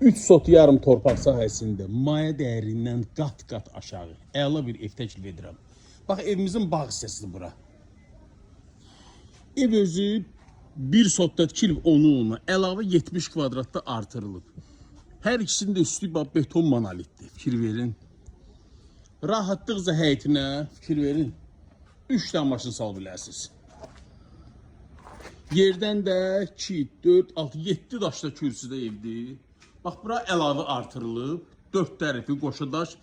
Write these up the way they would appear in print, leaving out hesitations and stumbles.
3 sot yarım torpaq sahəsində maya dəyərindən qat-qat aşağı əla bir ev təklif edirəm. Bax, evimizin bağ hissəsidir bura. Ev özü bir sotda tikilib, onunla əlavə 70 kvadratda artırılıb. Hər ikisinin də üstü bax beton monolitdir. Fikir verin. Rahatlıqla həyətinə, fikir verin, 3 dənə maşın sala bilərsiniz. Yerdən də 2, 4, 6, 7 daşla kürsüdə evdir. Bax, bura əlavə artırılıb. 4 tərəfi qoşa daş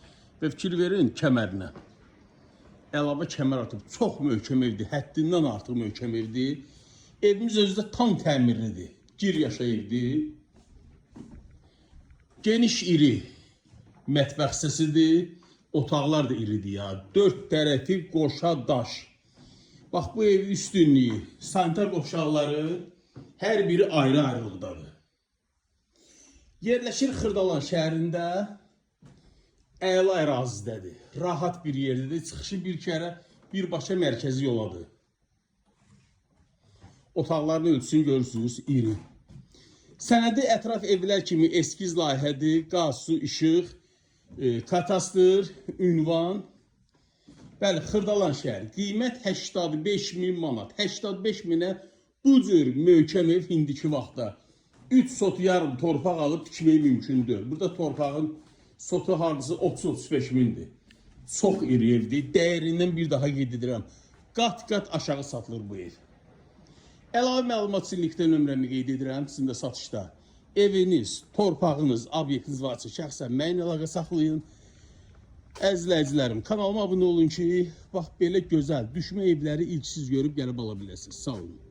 və fikir verin kəmərinə. Əlavə kəmər atıb. Çox möhkəm evdir. Həddindən artıq möhkəm evdir. Evimiz özü də tam təmirlidir. Gir yaşa evdir. Geniş iri mətbəx hissəsidir. Otaqlar da iridir ya. 4 tərəfi qoşa daş. Bax, bu ev üstünlüyü, sanitar qovşaqları hər biri ayrı-ayrılıqdadır. Yerləşir Xırdalan şəhərində, əla ərazidədir. Rahat bir yerdədir. Çıxışı bir kərə birbaşa mərkəzi yoladır. Otaqların ölçüsünü görürsünüz, iri. Sənədi ətraf evlər kimi eskiz layihədir. Qaz, su, işıq, katastr, ünvan. Bəli, Xırdalan şəhəri. Qiymət 85 min manat. 85 minə bu cür möhkəm ev indiki vaxtda 3 sot yarım torpaq alıb tikmək mümkündür. Burada torpağın sotu hardasa 30-35 mindir. Çox iri evdir. Dəyərindən bir daha qeyd edirəm. Qat-qat aşağı satılır bu ev. Əlavə məlumat üçün linkdə nömrəmi qeyd edirəm. Sizin də satışda eviniz, torpağınız, obyektiniz varsa şəxsən mənimlə əlaqə saxlayın. Əziz izləyicilərim, kanalıma abunə olun ki, bax belə gözəl düşmə evləri ilk siz görüb gəlib ala biləsiniz. Sağ olun.